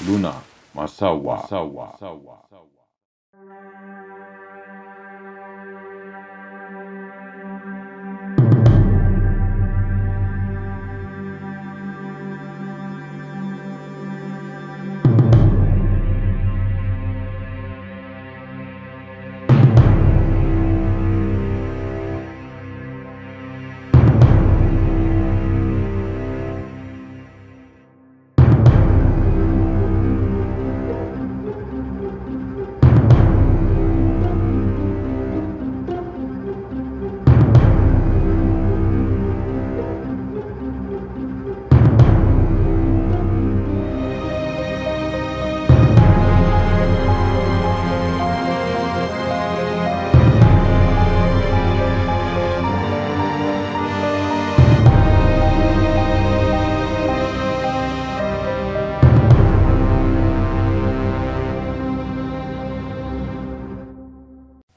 ሉና ማሳዋ።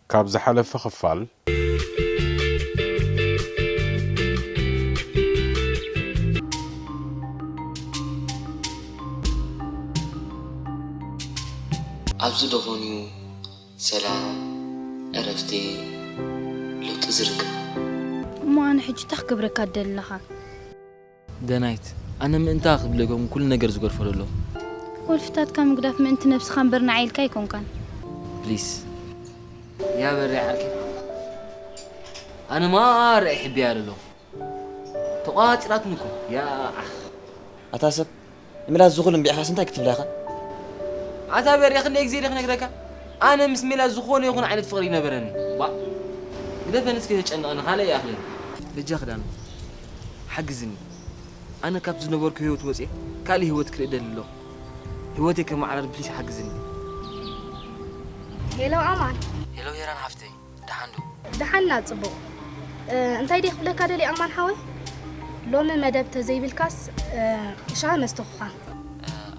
ካብ ዝሓለፈ ክፋል ኣብዚ ደኾን እዩ ሰላም፣ ዕረፍቲ፣ ለውጢ ዝርከብ። እሞ ኣነ ሕጂ እንታይ ክገብረካ ደለኻ? ደናይት፣ ኣነ ምእንታ ክብለኩም ኩሉ ነገር ዝገድፎ ዘሎ። ወልፍታትካ ምግዳፍ ምእንቲ ነብስኻ እምበር ንዓይ ኢልካ ኣይኮንካን። ፕሊስ ያ በሪ ዓርኪ፣ ኣነ ማራ ይሕብያ ኣለኹ። ተቋጺራትኒ እኮ ያ ዓኽ። ኣታ ሰብ ንሚላስ ዝኹል እምቢዕኻስ እንታይ ክትብላ ኢኻ? ኣታ በሪ ክንደይ ግዜ ዲኽ ነግረካ? ኣነ ምስ ሚላስ ዝኾነ ይኹን ዓይነት ፍቕሪ ይነበረኒ። ባ ግደፈን እስኪ ተጨንቐኒ ካልእ ይኣኽለኒ። በጃ ክዳኑ ሓግዝኒ። ኣነ ካብ ዝነበርኩ ህይወት ወፅየ ካልእ ህይወት ክርኢ ደሊ ኣለኹ። ህይወተይ ከመዓራሪ ፕሊስ ሓግዝኒ። ሄሎ ኣማን። ሄሎ ሄራን ሓፍተይ፣ ደሓን ዶ? ደሓና ጽቡቕ። እ፣ እንታይ ደይ ክብለካ ደልየ ኣማን ሓወይ? ሎሚ መደብ ተዘይብልካስ እ፣ ሻሂ መስተኹኻ።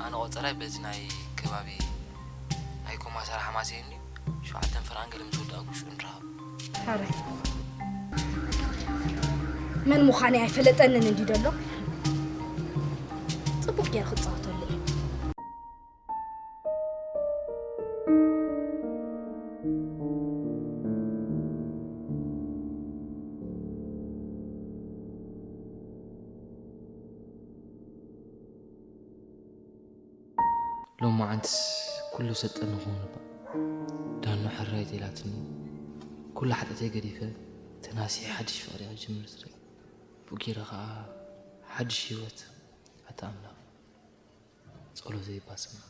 ኣነ ቆጸራይ በዚ ናይ ከባቢ ኣይኮማ ሰራሕ ማሰየኒ ሸውዓተን ፍራን ገለ ምስ ወዳእኩ ሽዑ ንራኸብ። ሕራይ። መን ምዃነይ ኣይፈለጠንን እንዲ ደሎ ጽቡቕ ገይረ ክጻወተሉ እየ። ሎማዓንትስ ኩሉ ሰጠኒ ክውን እባ። ዳኑ ሕራይ ኢላትኒ። ኩሉ ሓጢኣተይ ገዲፈ ተናሲሐ ሓድሽ ፍቕሪ ክጅምር ዝርኢ። ብጌረ ኸዓ ሓድሽ ህይወት። ኣታ ኣምላኽ ጸሎተይ እባ ስማዕ።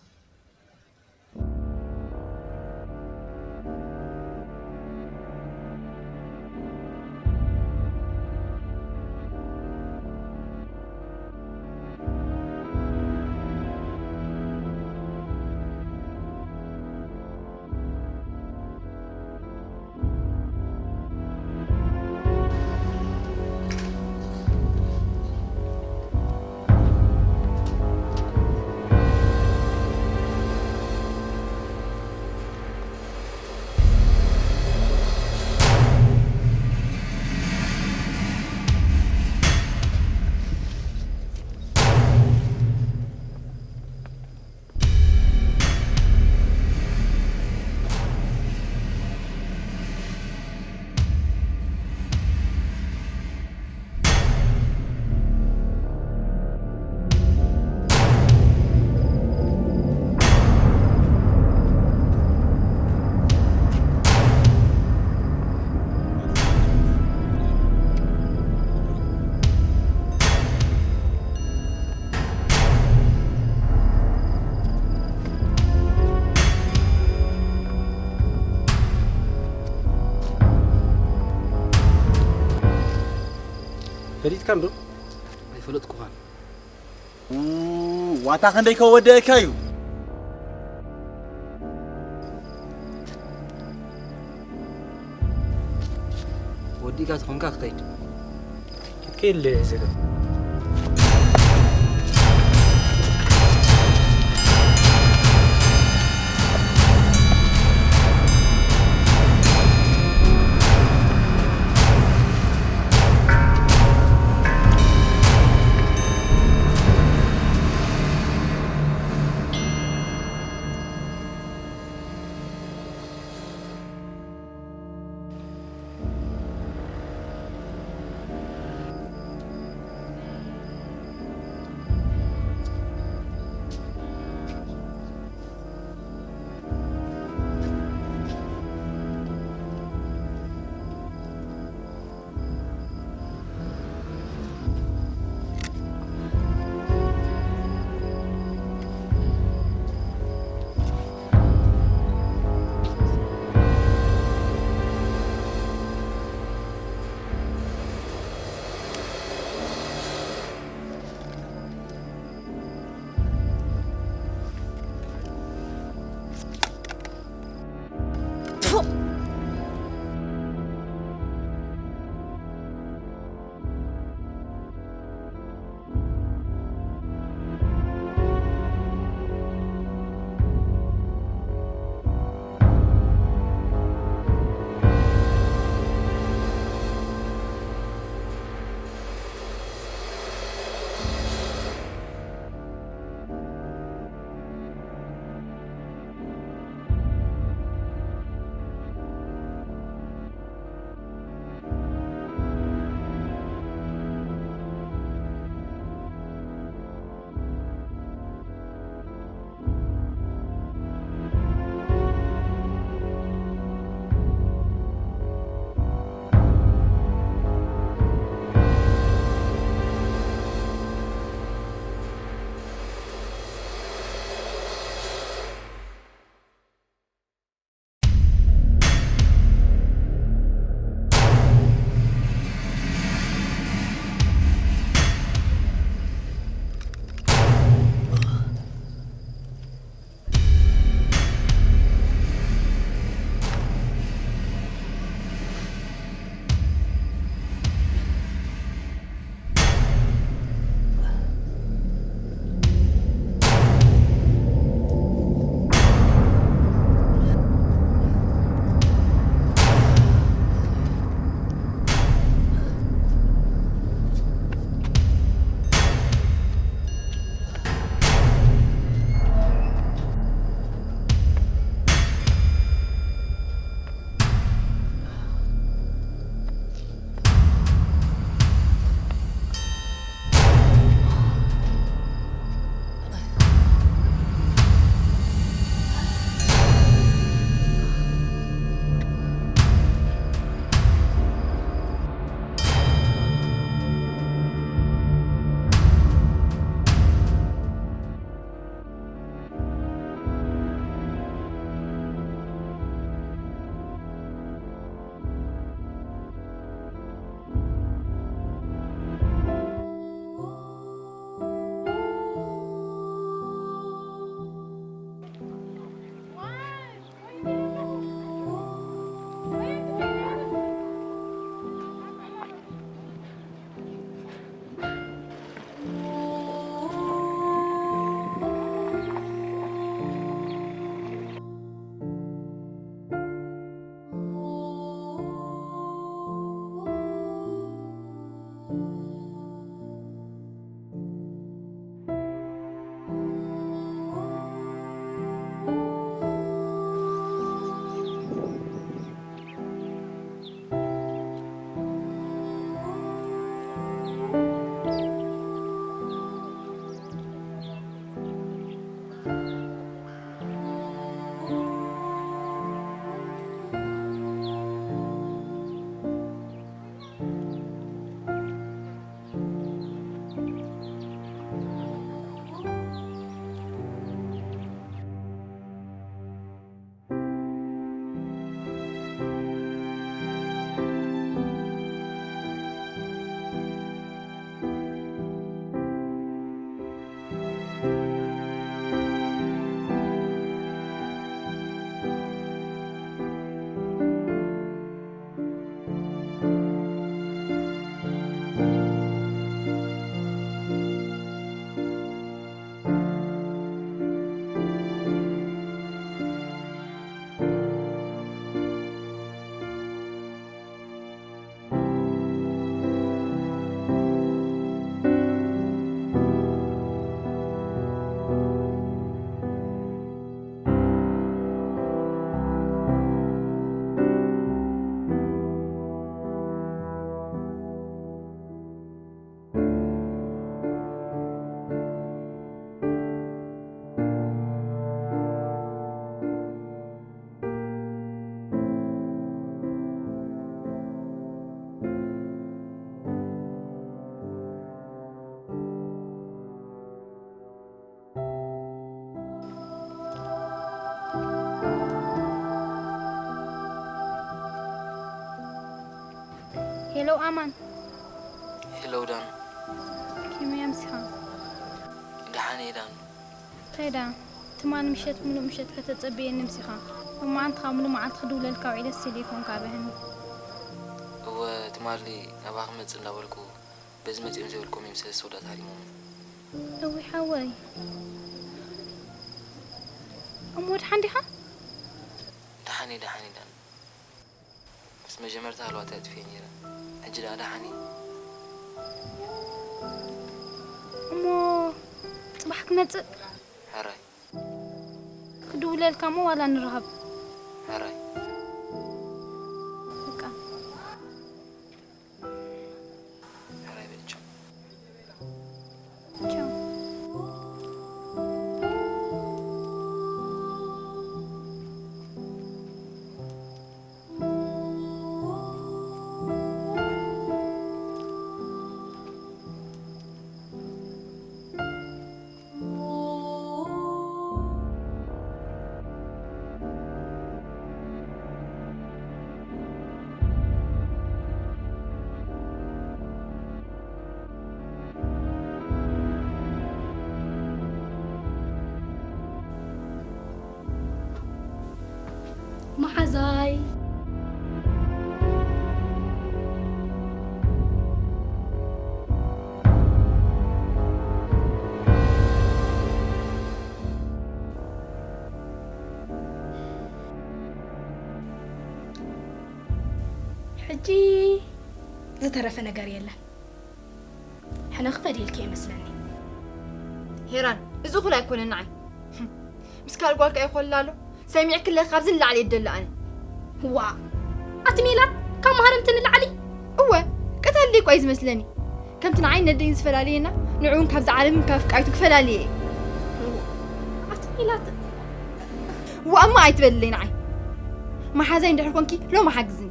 ፈሊጥካን ዶ? ኣይፈለጥኩኻን። ዋታ ክንደይ ከወደእካ እዩ። ወዲእካ ተኾንካ ክኸይድ። ክትከይድ ለ ዘለ ለው ኣማን። ሄሎ ዳኑ። ከመይ ኣምሲኻ? ደሓን እየ ዳኑ። እንታይ ደኣ? ትማል ምሸት ምሉእ ምሸት ከተጸብየኒ ኣምሲኻ። ሎማዓንቲ ከኣ ምሉእ መዓልቲ ክድውለልካ ውዒለስ ቴሌፎንካ ኣብርሀኒ። እወ ትማሊ ናባኺ ክመጽእ እንዳበልኩ በዚ መጺኦም ዘይበልኩም እዮም ሰለስተ ወዳት ሃሪሞም። እውይ ሓወይ። እሞ ደሓን ዲኻ? ደሓን እየ ደሓን እየ ዳኑ። ምስ መጀመርታ ሃለዋተይ ኣጥፍኤ ነይረ። ሕጂ ደኣ ደሓን እየ። እሞ ጽባሕ ክመጽእ ሕራይ። ክድውለልካ እሞ ዋላ ንራኸብ። ሕራይ። በቃ ሕራይ በል ቻው። ቻው። መሓዛይ። ሕጂ ዝተረፈ ነገር የለን። ሕነ ክፈድየልኪ እየ መስለኒ። ሄራን፣ እዚ እኹል ኣይኮነን ንዓይ። ምስ ካልእ ጓልካ እየ ኮላ ኣሎ። ሰሚዕክለ ካብዚ ንላዕሊ እየ ደሊ ኣነ። ዋ ኣቲ ሜላት፣ ካብ መሃረምቲ ንላዕሊ። እወ፣ ቀታሊ እኳ እዩ ዝመስለኒ። ከምቲ ንዓይ ነደይን ዝፈላልየና፣ ንዕኡን ካብዚ ዓለምን ካብ ኣፍቃሪቱ ክፈላልየ እየ። ኣቲ ሜላት። ዋእማ ኣይትበልለይ ንዓይ። መሓዛይ እንድሕር ኮንኪ ሎሚ ሓግዝኒ።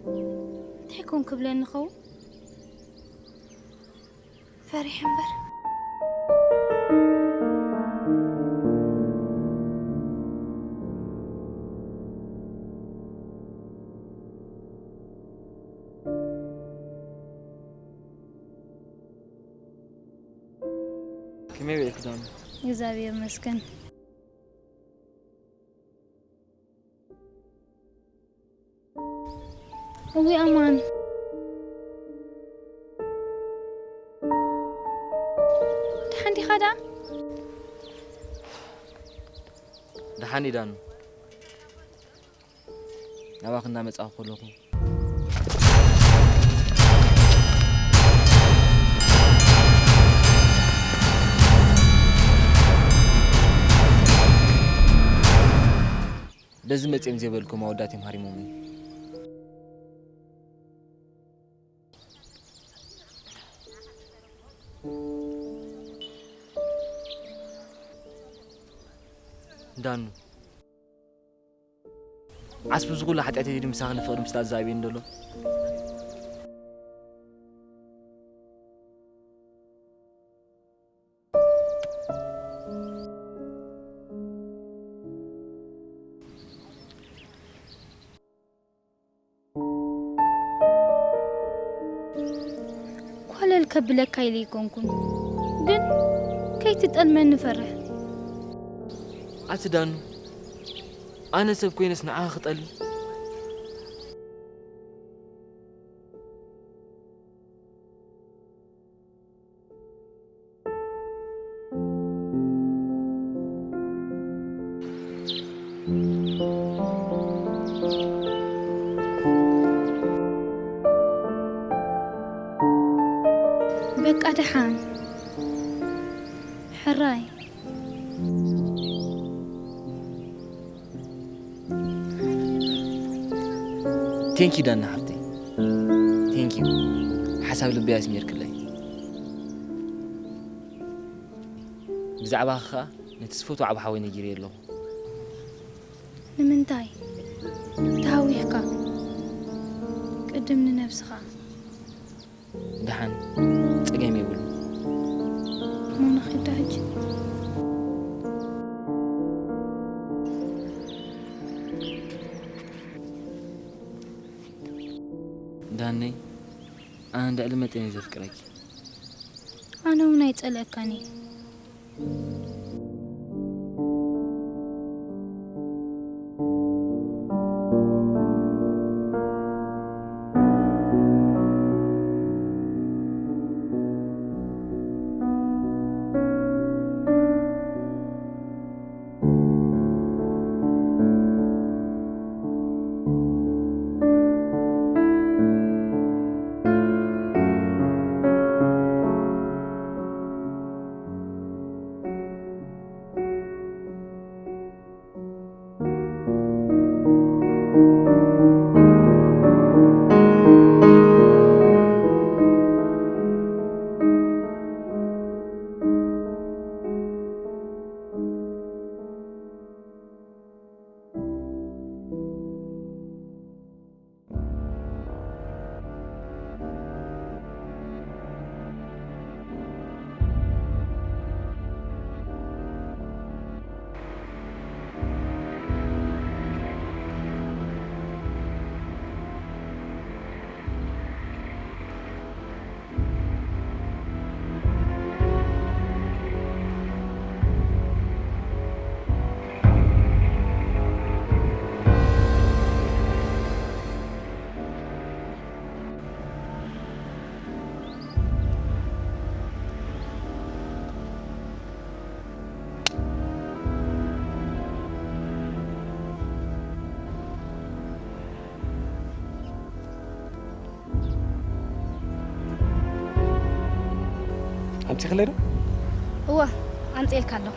እንታይ ኮን ክብለኒ ኸውን? ፈሪሐ እምበር። ከመይ ውዒልኪ ዳኑ? እግዚኣብሔር ይመስገን። እዊ ኣማን፣ ደሓን ዲኻ ደኣ? ደሓን እየ ዳኑ። ናባኺ እናመጻኹ ከለኹ በዚ መጺኦም ዘይበልኩም ኣወዳት እዮም ሃሪሞምኒ። ዳኑ፣ ዓስቢ እዚ ኩሉ ሓጢኣተይ ድዩ ምሳኺ ንፍቕሪ ምስላ ዝዛብየኒ ዘሎ? ኮለል ከብለካ ኢለ ኣይኮንኩን፣ ግን ከይትጠልመኒ ፈርሕ። ኣቲ ዳኑ፣ ኣነ ሰብ ኮይነስ ንዓኻ ክጠሊ? በቃ ደሓን። ሕራይ። ቴንኪ ዳና ሓፍተይ፣ ቴንኪ። ሓሳብ ልበይ ኣስሚርክለይ። ብዛዕባኺ ኸኣ ነቲ ዝፈትዎ ዓቢ ሓወይ ነጊረዮ ኣለኹ። ንምንታይ ተሃዊኽካ? ቅድም ንነብስኻ። ደሓን፣ ጸገም የብሉን። እሞ ንኺድ ዶ ሕጂ? ዳነይ፣ ኣነ ልዕሊ መጠን እየ ዘፍቅረኪ። ኣነ እውን ኣይጸልአካን እየ። ኣምጺኽለይ ዶ? እወ ኣምፅኤልካ ኣለኹ።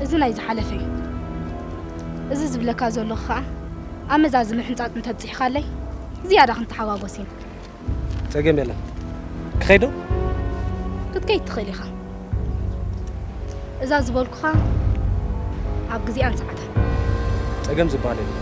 እዚ ናይ ዝሓለፈ እዩ። እዚ ዝብለካ ዘለኹ ከዓ ኣብ መዛዚ ምሕንፃፅ እንተብፂሕካለይ ዝያዳ ክንተሓጓጎስ ኢና። ጸገም የለን። ክኸይዶ? ክትከይድ ትኽእል ኢኻ። እዛ ዝበልኩኻ ኣብ ግዜኣን ሰዓታን። ጸገም ዝበሃል የለን።